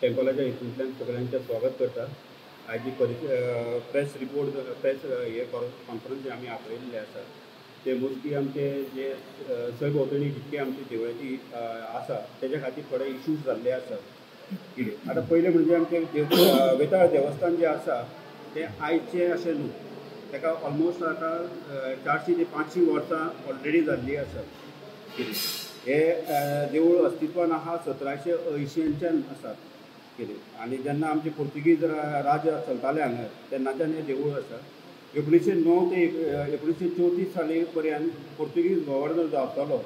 टेम्पलाच्या हितूंतल्यान सगळ्यांचें स्वागत करता. आयची प्रेस रिपोर्ट प्रेस हे कॉन्फरन्स जे आमी आपयल्ले आसा ते मोस्टली आमचे जे सरभोंवतणी जितके आमचे देवळाची आसा तेज्या खातीर थोडे इश्यूज जाल्ले आसा. कितें आतां पयलें म्हणजे आमचें वेताळ देवस्थान जें आसा तें आयचें अशें न्हू, ताका ऑलमोस्ट आतां 400 ते 500 वर्सां ऑलरेडी जाल्ली आसा. कितें हें देवूळ अस्तित्वान आहा 1780च्यान आसा. कितें आनी जेन्ना आमचे पुर्तुगीज राज्य चलतालें हांगा तेन्नाच्यान हें देवूळ आसा. 1909 ते 1934 साली पर्यंत पुर्तुगीज गव्हर्नर जो आसतालो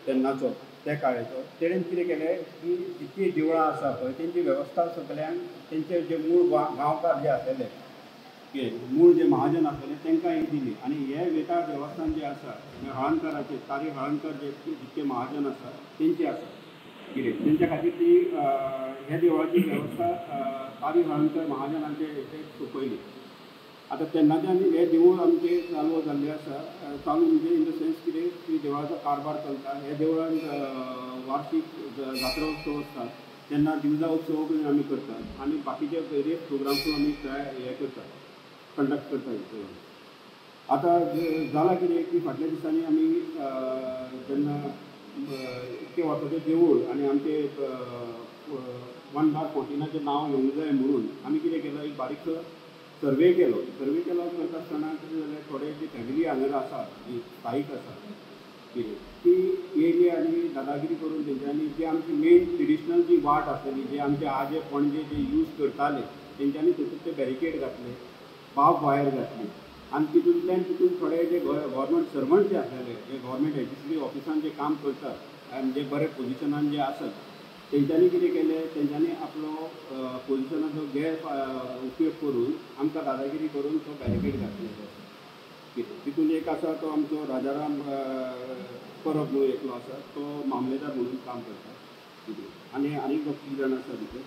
तेन्नाचो त्या काळाचो तेणेन कितें केलें की जितकी देवळां आसा पळय तेंची वेवस्था सगळ्यांक तेंचे जे मूळ गांवकार जे आसलेले कितें मूळ जे महाजन आसलेले तांकां ही दिली. आनी हे वेताळ देवस्थान जे आसा हळणकाराचे तारी हळणकर जे जितके महाजन आसा तेंचे आसा. कितें तेंच्या खातीर ती ह्या देवळाची वेवस्था तारी हळणकर महाजनांचे हेचेर सोंपयली. आतां तेन्नाच्यान हें देवूळ आमचें चालू जाल्लें आसा. चालू म्हणजे इन the sense कितें की देवळाचो कारभार चलता. ह्या देवळान वार्षीक जात्रा उत्सव आसता तेन्ना दिवजा उत्सव आमी करतात आनी बाकीचे वेरियस प्रोग्राम्सूय आमी हे करतात, कंडक्ट करता. आतां जालां कितें की फाटल्या दिसांनी आमी जेन्ना इतके वर्साचें देवूळ आनी आमचे 1/14 नांव येवंक जाय म्हणून आमी कितें केलां, एक बारीकसो सर्वे केलो. सर्वे केलो करता आसतना कितें जालें, थोडे जी फॅमिली हांगा आसा जी स्थायीक आसा कितें ती येयली आनी दादागिरी करून तेंच्यांनी जी आमची मेन ट्रेडिशनल जी वाट आसलेली जे आमचे आजे पणजे जे यूज करताले तेंच्यांनी तितून ते बॅरिकेड घातले, बाब वायर घातली आनी तितूंतल्यान तितून थोडे जे गव्हर्मेंट सर्वंट जे आसलेले जे गव्हर्मेंट एजुकेशन ऑफिसान जे काम करतात आनी जे बरे पोजिशनान जे आसत तेंच्यांनी कितें केलें, तेंच्यांनी आपलो पोजिशनाचो गैर उपयोग करून आमकां दादागिरी करून तो बॅरिकेड घातलेलो आसा. कितें तितून एक आसा तो आमचो राजाराम परब म्हणून एकलो आसा तो मामलेदार म्हणून काम करता. कितें आनी आनीक 2-3 जाण आसा भितर.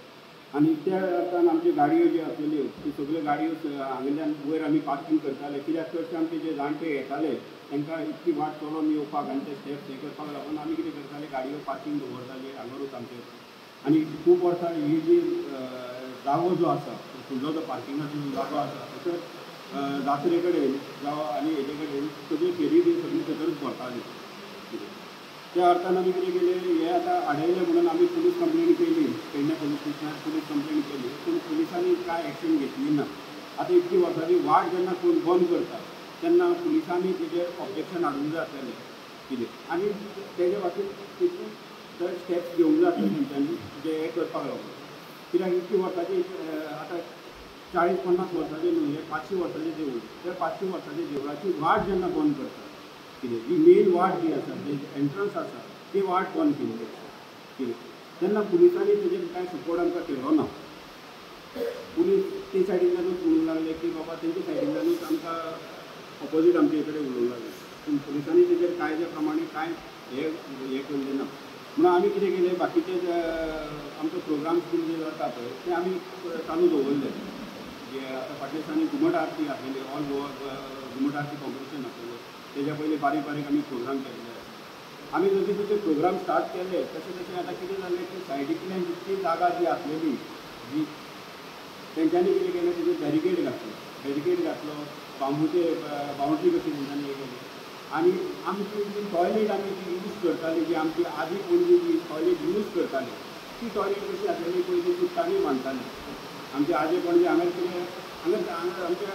आनी त्या अर्थान आमच्यो गाडयो ज्यो आसलेल्यो त्यो सगळ्यो गाडयो हांगल्यान वयर आमी पार्कींग करताले कित्याक चडशे आमचे जे जाणटे येताले तांकां इतकी वाट चलोवन येवपाक आनी ते स्टेप्स हे करपाक लागून आमी कितें करताले, गाडयो पार्कींग दवरताले हांगारूच आमचे. आनी खूब वर्सां ही जी जागो जो आसा फुडलो जो पार्किंगाचो जो जागो आसा थंयसर जात्रे कडेन जावं आनी हेजे कडेन सगळी फेरी बी सगळी थंयसरूच भरताली. त्या अर्थान आमी कितें केलें, हें आतां आडयलें म्हणून आमी पुलीस कंप्लेन केली, पेडणे पुलीस स्टेशनार पुलीस कंप्लेन केली, पूण पुलिसांनी कांय एक्शन घेतली ना. आतां इतकी वर्सांची वाट जेन्ना कोण बंद करता तेन्ना पुलिसांनी तेजेर ऑब्जेक्शन हाडूंक जाय आसलेलें कितें आनी तेजे खातीर तितून थंय स्टेप्स घेवंक जाय आसले तेंच्यांनी जे हें करपाक लागून. कित्याक इतकी वर्सांची आतां 40-50 वर्सांचें न्हू, हें 500 वर्सांचें देवूळ, त्या 500 वर्सांच्या देवळाची वाट जेन्ना बंद करता कितें जी मेन वाट जी आसा जी एंट्रन्स आसा ती वाट बंद केल्ली आसा कितें तेन्ना पुलिसांनी तेजेर कांय सपोर्ट आमकां केलो ना. पुलीस ते सायडींतल्यानूच म्हणूंक लागले की बाबा तेंच्या सायडींतल्यानूच आमकां ऑपोजीट आमचे कडेन उलोवंक लागले, पूण पुलिसांनी तेजेर कायद्या प्रमाणे कांय हें हें केल्लें ना. म्हणून आमी कितें केलें, बाकीचे आमचे प्रोग्राम्स बीन जे जाता पळय ते आमी चालू दवरले. जे आतां फाटल्या दिसांनी घुमट आरती आसलेली, ऑल गोवा घुमट आरती कॉम्पिटिशन आसलेलें, तेज्या पयलीं बारीक बारीक आमी प्रोग्राम केल्ले आसा. आमी जशे जशे प्रोग्राम स्टार्ट केले तशें तशें आतां कितें जालें की सायडींतल्यान जितकी जागा जी आसलेली जी तेंच्यांनी कितें केलें, तेजेर बॅरिकेड घातले, बॅरिकेड घातलो, बांबूचे बाउंड्री कशी तेंच्यांनी हें केली. आनी आमची जी टॉयलेट आमी जी यूज करताली, जी आमची आदी पणजी जी टॉयलेट यूज करताले ती टॉयलेट कशी आसलेली पयलीं चुट्टांनी बांदताले. आमचे आजे पणजे हांगा कितें हांगा हांगा आमचे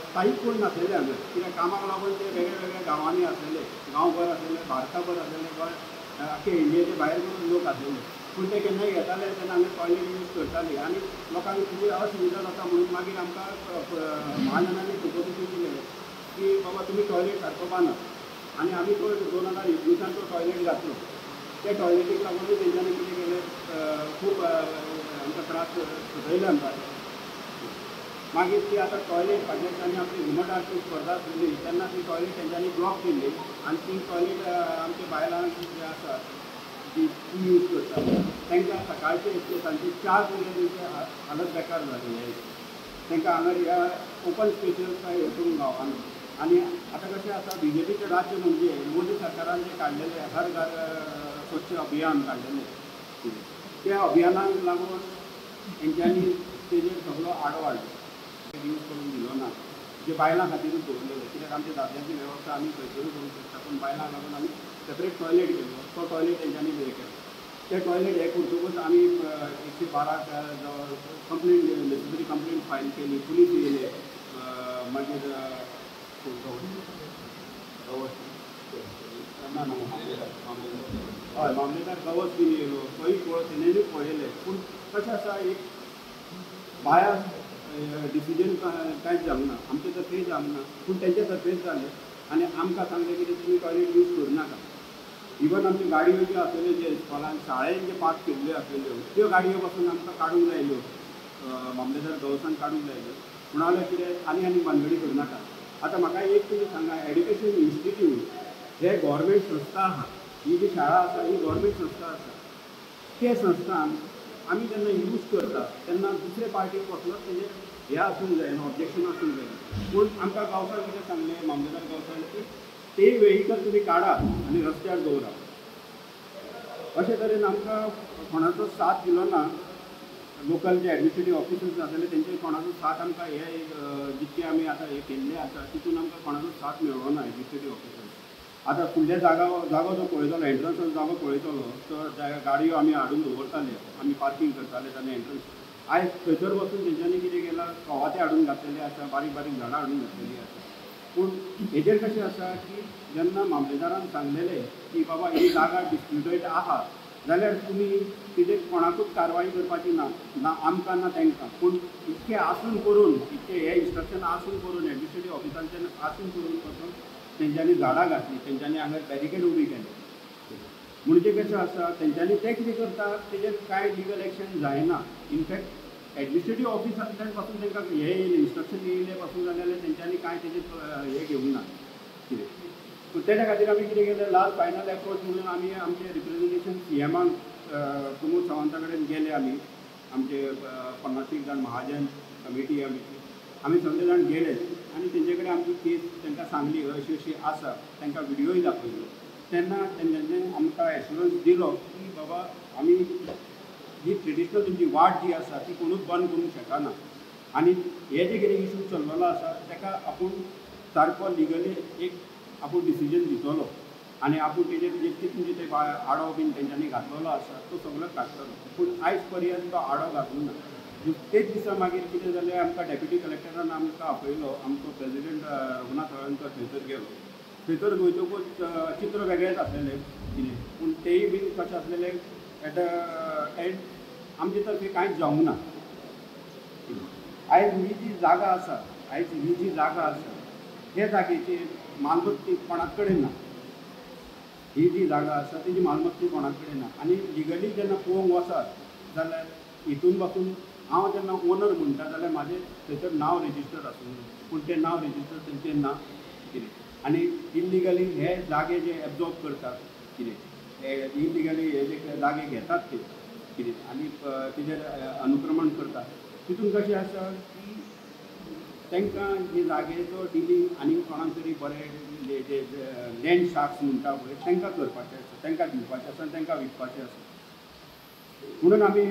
स्थायीक कोण नासलेले हांगा, कित्याक कामाक लागून ते वेगळे वेगळ्या गांवांनी आसलेले, गांवभर आसलेले, भारताभर आसलेले, गोंय आख्खे इंडियेचे भायर लोक आसलेले, पूण ते केन्नाय येताले तेन्ना हांगा टॉयलेट यूज करताले आनी लोकांक कितें असुविधा जाता म्हणून मागीर आमकां महाजनांनी प्रपोजिशन दिलें की बाबा तुमी टॉयलेट सारको बांदात. आनी आमी तो 2021 तो टॉयलेट घातलो. त्या टॉयलेटीक लागूनय तेंच्यांनी कितें केलें, खूब आमकां त्रास सतयले आमकां. मागीर ती आतां टॉयलेट फाटल्या दिसांनी आपली घुमट आरती स्पर्धा आसलेली तेन्ना ती टॉयलेट तेंच्यांनी ब्लॉक केल्ली आनी ती टॉयलेट आमच्या बायलांक जे आसा ती यूज करता तांकां सकाळचे सांजचे 4 पर्यंत तेंचे हालत बेकार जाली. तांकां हांगा ह्या ओपन स्पेसीस काय हें करूंक गावना. आनी आतां कशें आसा, बीजेपीचें राज्य म्हणजे मोदी सरकारान जें काडलेलें हर घर स्वच्छ अभियान काडलेलें त्या अभियानाक लागून तेंच्यांनी तेजेर सगळो आडो हाडलो, यूज करून दिलो ना, जे बायलां खातीरूच दवरलेले. कित्याक आमच्या दादल्यांची वेवस्था आमी खंयसरूय करूंक शकता, पूण बायलांक लागून आमी सेपरेट टॉयलेट केलो, तो टॉयलेट तेंच्यांनी हें केलो. ते टॉयलेट हें करतकूच आमी 112 कंप्लेन नेसेसरी कंप्लेन फायल केली, पुलीस येयले, मागीर ना ना हय मामलेदार गवस बीन येयलो, तोय पळय तेणेनूय पळयलें. पूण कशें आसा, एक बायास डिसिजन कांयच जावंक ना, आमचे तर्फेय जावंक ना, पूण तेंचे तर्फेच जालें. आनी आमकां सांगलें कितें तुमी टॉयलेट यूज करूं नाका. इवन आमच्यो गाडयो ज्यो आसलेल्यो, जे इस्कॉलान शाळेन जे पार्क केल्ल्यो आसलेल्यो त्यो गाडयो पासून आमकां काडूंक लायल्यो, मामलेदार गवसान काडूंक लायल्यो. म्हणाले कितें आनी आनी भानगडी करूं नाका. आतां म्हाका एक तुमी सांगा, एड्युकेशन इन्स्टिट्यूट हे गव्हर्मेंट संस्था आहा, ही जी शाळा आसा ही गव्हर्मेंट संस्था आसा, ते संस्थान आमी जेन्ना यूज करता तेन्ना दुसरे पार्टीक कसलोच तेजेर हें आसूंक जायना, ऑब्जेक्शन आसूंक जायना. पूण आमकां गांवसान कितें सांगलें मामलेदार गांवसान की ते वेहिकल तुमी काडात आनी रस्त्यार दवरात. अशे तरेन आमकां कोणाचो साथ दिलो ना, लोकल जे एडमिनिस्ट्रेटीव ऑफिसर्स आसले तेंचे कोणाचो साथ आमकां हे जितके आमी आतां हे केल्ले आसा तितून आमकां कोणाचो साथ मेळ्ळो ना एडमिनिस्ट्रेटीव ऑफिसर्स. आतां फुडल्या जागो जो पळयतलो, एंट्रन्साचो जागो पळयतलो तर गाडयो आमी हाडून दवरताले, आमी पार्कींग करताले तेन्ना एंट्रन्स. आयज थंयसर वचून तेंच्यांनी कितें केलां, कवाथे हाडून घातलेले आसा, बारीक बारीक झाडां हाडून घातलेलीं आसा. पूण हेजेर कशें आसा की जेन्ना मामलेदारान सांगलेलें की बाबा ही जागा डिस्प्युटेड आहा जाल्यार तुमी तेजेर कोणाकूच कारवाय करपाची ना, ना आमकां ना तांकां. पूण इतकें आसून करून, इतकें हें इन्स्ट्रक्शन आसून करून, एडमिनिस्ट्रेटीव ऑफिसांच्यान आसून करून पासून तेंच्यांनी झाडां घातली, तेंच्यांनी हांगा बॅरिकेड उबी केली. म्हणजे कशें आसा, तेंच्यांनी ते कितें करता तेजेर कांय लिगल एक्शन जायना. इनफॅक्ट एडमिनिस्ट्रेटीव ऑफिसांतल्यान पासून तांकां हें येयलें, इन्स्ट्रक्शन येयलें पासून जालें जाल्यार तेंच्यांनी कांय तेजेर हें घेवंक ना कितें. सो तेज्या खातीर आमी कितें केलें, लास्ट फायनल एप्रोच म्हणून आमी आमचें रिप्रेजेंटेशन सी एमाक प्रमोद सावंता कडेन गेले. आमी आमचे 50 जाण महाजन कमिटी आमी सगळे जाण गेले आनी तेंचे कडेन आमची केस तांकां सांगली, अशी अशी आसा, तांकां व्हिडियोय दाखयलो. तेन्ना तेंच्यांनी आमकां एश्युरन्स दिलो की बाबा आमी ही ट्रेडिशनल तुमची वाट जी आसा ती कोणूच बंद करूंक शकना आनी हे जे कितें इशू चल्लेलो आसा ताका आपूण सारको लिगली एक आपूण डिसिजन दितलो आनी आपूण तेजेर जितके तुमचे ते आडो बीन तेंच्यांनी घातलेलो आसा तो सगळो काडटलो. पूण आयज पर्यंत तो आडो घातलो ना. तेच दिसा मागीर कितें जालें, आमकां डेप्युटी कलेक्टरान आमकां आपयलो, आमचो प्रेजिडेंट रघुनाथ हळर्णकर थंयसर गेलो. थंयसर वयतकूच चित्र वेगळेंच आसलेलें कितें, पूण तेय बीन कशें आसलेलें एट एंड आमचे तर्फे कांयच जावंक ना. आयज ही जी जागा आसा, आयज ही जी जागा आसा हे जागेची मालमत्ती कोणाक कडेन ना, ही जी जागा आसा तेजी मालमत्ती कोणाक कडेन ना. आनी लिगली जेन्ना पळोवंक वचत जाल्यार हितून पासून हांव जेन्ना ओनर म्हणटा जाल्यार म्हाजें थंयसर नांव रेजिस्टर आसूंक जाय, पूण तें नांव रेजिस्टर तेंचें ना कितें. आनी इल्लिगली हे जागे जे एब्जॉर्ब करतात कितें, इल्लिगली हे जे जागे घेतात ते कितें आनी तेजेर अनुक्रमण करतात. तितून कशें आसा की तांकां हे जागेचो डिलींग आनी कोणाक तरी बरें जे लँड शार्क्स म्हणटा पळय तांकां करपाचें आसा, तांकां दिवपाचें आसा आनी तांकां विकपाचें आसा. म्हणून आमी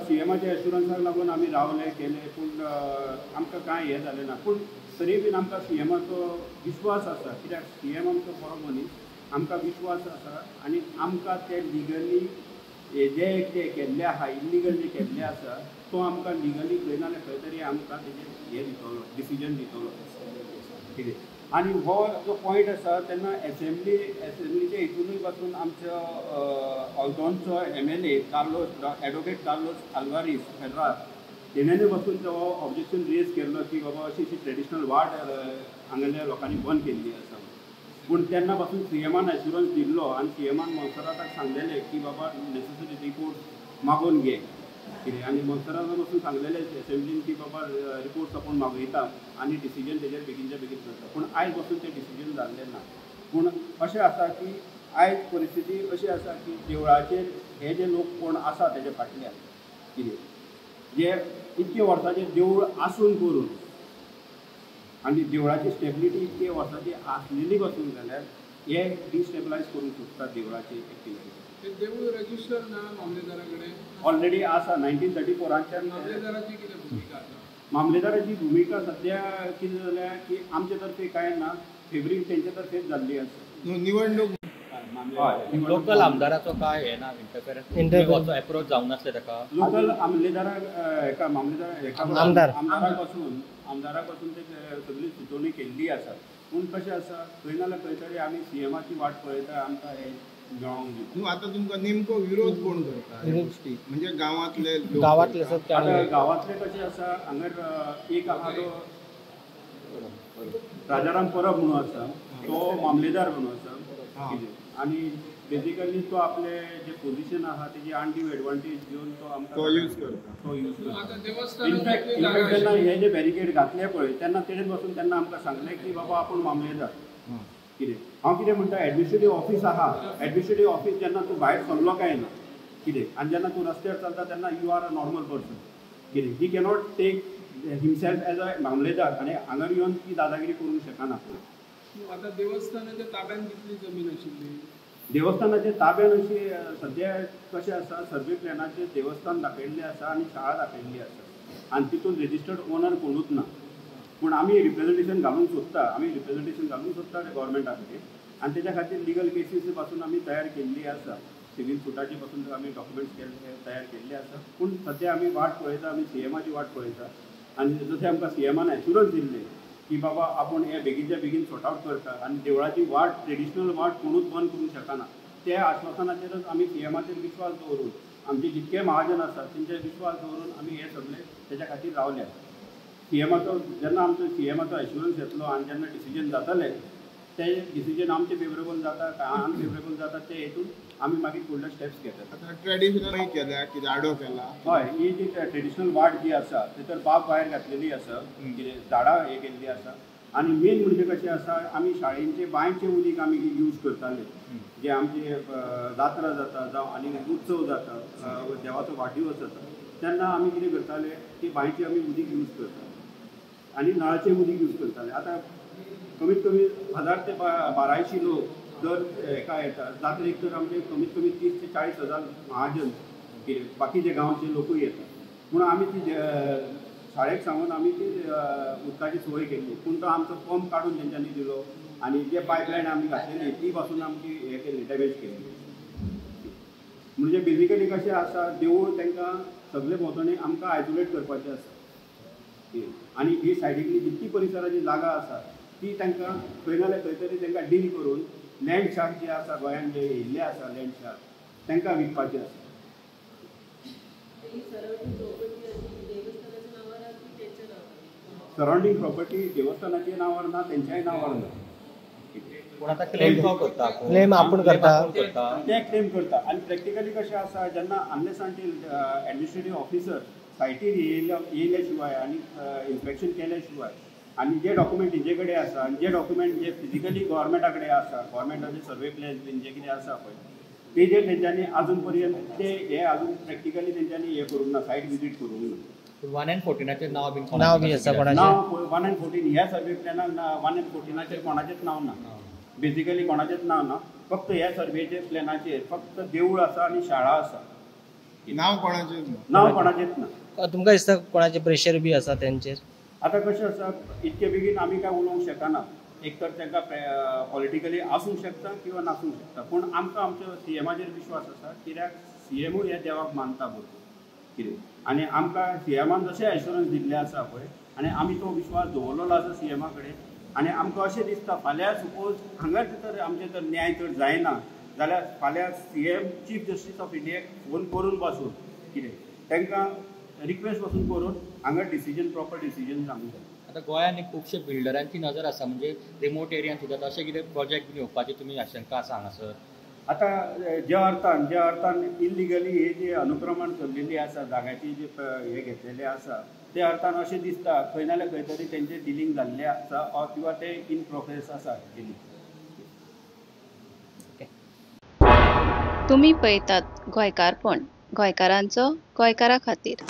सी एमाच्या एश्युरन्साक लागून आमी रावले केले, पूण आमकां कांय हें जालें ना. पूण तरी बीन आमकां सी एमाचो विश्वास आसा, कित्याक सी एम आमचो बरो मनीस, आमकां विश्वास आसा आनी आमकां ते लिगली हे जे कितें केल्लें आहा, इल्लिगल जे केल्लें आसा तो आमकां लिगली खंय ना जाल्यार खंय तरी आमकां तेजेर हें दितलो, डिसिजन दितलो कितें. आनी हो जो पॉयंट आसा तेन्ना एसेंब्लीच्या हितूनय पासून आमचो ऑल्तोनचो M L A Carlos, advocate Carlos Alvares Ferraz, तेण्यानी पासून तो ऑब्जेक्शन रेज केल्लो की बाबा अशी अशी ट्रेडिशनल वाट हांगेल्या लोकांनी बंद केल्ली आसा. पूण तेन्ना पासून सी एमान एश्युरन्स दिल्लो आनी सी एमान मोन्सेराताक सांगलेलें की बाबा नेसेसरी रिपोर्ट्स मागोवन घे कितें, आनी मोन्सेरातान वचून सांगलेलें एसेंब्लीन की बाबा रिपोर्ट्स आपूण मागयता आनी डिसिजन तेजेर बेगीनच्या बेगीन करता. पूण आयज पासून तें डिसिजन जाल्लें ना. पूण अशें आसा की आयज परिस्थिती अशी आसा की देवळाचेर हे जे लोक कोण आसा तेजे फाटल्यान कितें जे इतके वर्साचें देवूळ आसून करून आनी देवळाची स्टेबिलिटी इतके वर्साची आसलेली पासून जाल्यार हे डिस्टेबलायज करूंक सोदतात देवळाची एक्टिविटी. देवूळ रजिस्टर ना मामलेदारा कडेन ऑलरेडी आसा 1934 मामलेदाराची कितें भुमिका आसा? मामलेदाराची भुमिका सद्या कितें जाल्या की आमचे तर्फे कांय ना, फेवरींग तेंचे तर्फेच जाल्ली आसा. निवडणूक लोकल आमदाराचो काय हे ना इंटरफेरन्स एप्रोच जावं नासले ताका? लोकल आमलेदाराक हेका मामलेदार हेका आमदारा पासून ते सगळी सुचोवणी केल्ली आसा. पूण कशें आसा खंय ना जाल्यार खंय तरी आमी सीएमाची वाट पळयता आमकां हें मेळोंक दिता. आतां तुमकां नेमको विरोध कोण करता ह्या गोश्टीक? म्हणजे गांवांतले गांवांतले आतां गांवांतले कशें आसा हांगर एक आहा तो राजाराम परब म्हणून आसा, तो मामलेदार म्हणून आसा आनी बेजिकली तो आपले जे पोझिशन आहा तेजी अनड्यू एडवांटेज घेवन तो आमकां यूज करता. तो यूज करता. इनफॅक्ट जेन्ना हे जे बॅरिकेड घातले पळय तेन्ना तेणेन बसून तेन्ना आमकां सांगलें की बाबा आपूण मामलेदार कितें. हांव कितें म्हणटा, एडमिनिस्ट्रेटीव ऑफीस आहा, एडमिनिस्ट्रेटीव ऑफीस जेन्ना तूं भायर सरलो काय ना कितें आनी जेन्ना तूं रस्त्यार चलता तेन्ना you are a normal person कितें. He cannot take himself as a मामलेदार आनी हांगर येवन ती दादागिरी करूंक शकना. आतां देवस्थानाच्या ताब्यान कितली जमीन आशिल्ली? देवस्थानाच्या ताब्यान अशी सद्या कशें आसा सर्वे प्लॅनाचेर देवस्थान दाखयल्लें आसा आनी शाळा दाखयल्ली आसा आनी तितून रजिस्टर्ड ओनर कोणूच ना. पूण आमी रिप्रेजेंटेशन घालूंक सोदता, आमी रिप्रेजेंटेशन घालूंक सोदता गव्हर्मेंटा कडेन आनी तेच्या खातीर लिगल केसीस पासून आमी तयार केल्ली आसा, सिवील सुटाचे पासून आमी डॉक्युमेंट्स केल्ले तयार केल्ले आसा. पूण सद्या आमी वाट पळयता, आमी सीएमाची वाट पळयता आनी जशें आमकां सीएमान एश्युरन्स दिल्लें की बाबा आपूण हें बेगीनच्या बेगीन सॉर्ट आवट करता आनी देवळाची वाट ट्रेडिशनल वाट कोणूच बंद करूंक शकना, त्या आश्वासनाचेरच आमी सीएमाचेर विश्वास दवरून आमचे जितके महाजन आसात तेंचेर विश्वास दवरून आमी हे सगळे तेच्या खातीर रावल्या. सीएमाचो जेन्ना आमचो सीएमाचो एश्युरन्स येतलो आनी जेन्ना डिसिजन जातलें ते डिसिजन आमचे फेवरेबल जाता काय अनफेवरेबल जाता ते हेतून आमी मागीर फुडले स्टेप्स घेतात. आतां ट्रेडिशनल केल्या कितें आडो केला? हय, ही जी ट्रेडिशनल वाट जी आसा थंयसर बाब वायर घातलेली आसा, कितें झाडां हें केल्ली आसा आनी मेन म्हणजे कशें आसा आमी शाळेंचे बांयचें उदीक आमी यूज करताले, जे आमचे जात्रा जाता जावं आनी उत्सव जाता, देवाचो वाडदिवस जाता तेन्ना आमी कितें करताले की बांयचें आमी उदीक यूज करताले आनी नळाचें उदीक यूज करताले. आतां कमीत कमी 1000 ते 1200 लोक दर हेका येता, जात्रेक तर आमचे कमीत कमी 30 ते 40 हजार महाजन कितें बाकीचे गांवचे लोकूय येता. म्हणून आमी ती शाळेक सांगून आमी ती उदकाची सोय केल्ली. पूण तो आमचो पंप काडून तेंच्यांनी दिलो आनी जे पायपलायन आमी घातलेली ती पासून आमची हें केली, डॅमेज केली. म्हणजे बेजिकली कशें आसा देवूळ तांकां सगळे भोंवतणी आमकां आयसोलेट करपाचें आसा आनी ही सायडीकली जितकी परिसराची जागा आसा ती तांकां खंय ना जाल्यार खंय तरी तांकां डील करून लँड शार्क जे आसा गोंयांत जे येयल्ले आसा लँड शार्क तांकां विकपाचें आसा. सरावंडींग प्रॉपर्टी देवस्थानाच्या नांवार ना, तेंच्याय नांवार ना. पूण आतां क्लेम तो करता, क्लेम आपूण करता, ते क्लेम करता. आनी प्रॅक्टिकली कशें आसा जेन्ना अनलेस अंटील एडमिनिस्ट्रेटीव ऑफिसर सायटीर येयल्या शिवाय आनी इन्स्पेक्शन केल्या शिवाय आनी जे डॉक्युमेंट तेंचे कडेन आसा आनी जे डॉक्युमेंट जे फिजिकली गव्हर्मेंटा कडेन आसा, गव्हर्मेंटाचे सर्वे प्लॅन्स बीन जे कितें आसा पळय तेजेर तेंच्यांनी आजून पर्यंत ते हे आजून प्रॅक्टिकली तेंच्यांनी हें करूंक ना, सायट विजीट करूंक ना. 1 and 14 नांव बी नांव बी आसा कोणाचें? नांव 1 and 14 ह्या सर्वे प्लॅनाक 1 and 14 कोणाचेंच नांव ना, बेजिकली कोणाचेंच नांव ना. फक्त ह्या सर्वेचे प्लॅनाचेर फक्त देवूळ आसा आनी शाळा आसा, नांव कोणाचेंच ना. नांव कोणाचेंच ना. तुमकां दिसता कोणाचें प्रेशर बी आसा तेंचेर? आतां कशें आसा इतके बेगीन आमी काय उलोवंक शकना, एक तर तांकां पॉलिटिकली आसूंक शकता किंवा नासूंक शकता. पूण आमकां आमच्या सीएमाचेर विश्वास आसा, कित्याक सीएमूय ह्या देवाक मानता भरपूर कितें आनी आमकां सीएमान जशें एश्युरन्स दिल्लें आसा पळय आनी आमी तो विश्वास दवरलेलो आसा सीएमा कडेन. आनी आमकां अशें दिसता फाल्यां सपोज हांगाच तर आमचें तर न्याय तर जायना जाल्यार फाल्यां सीएम चीफ जस्टीस ऑफ इंडियाक फोन करून पासून कितें तांकां रिक्वेस्ट पासून करून हांगा डिसिजन प्रॉपर डिसिजन सांगूंक जाय. आतां गोंयांत खुबशे बिल्डरांची नजर आसा, म्हणजे रिमोट एरियान सुद्दां अशें कितें प्रोजेक्ट येवपाची तुमी आशंका आसा हांगासर? आतां ज्या अर्थान इल्लिगली हे जे अनुक्रमण चल्लेली आसा, जाग्याची जे हे घेतलेले आसा त्या अर्थान अशें दिसता खंय ना जाल्यार खंय तरी तेंचें डिलींग जाल्लें आसा किंवा ते इन प्रोग्रेस आसा डिलींग. तुमी पळयतात गोंयकारपण, गोंयकारांचो गोंयकारा खातीर.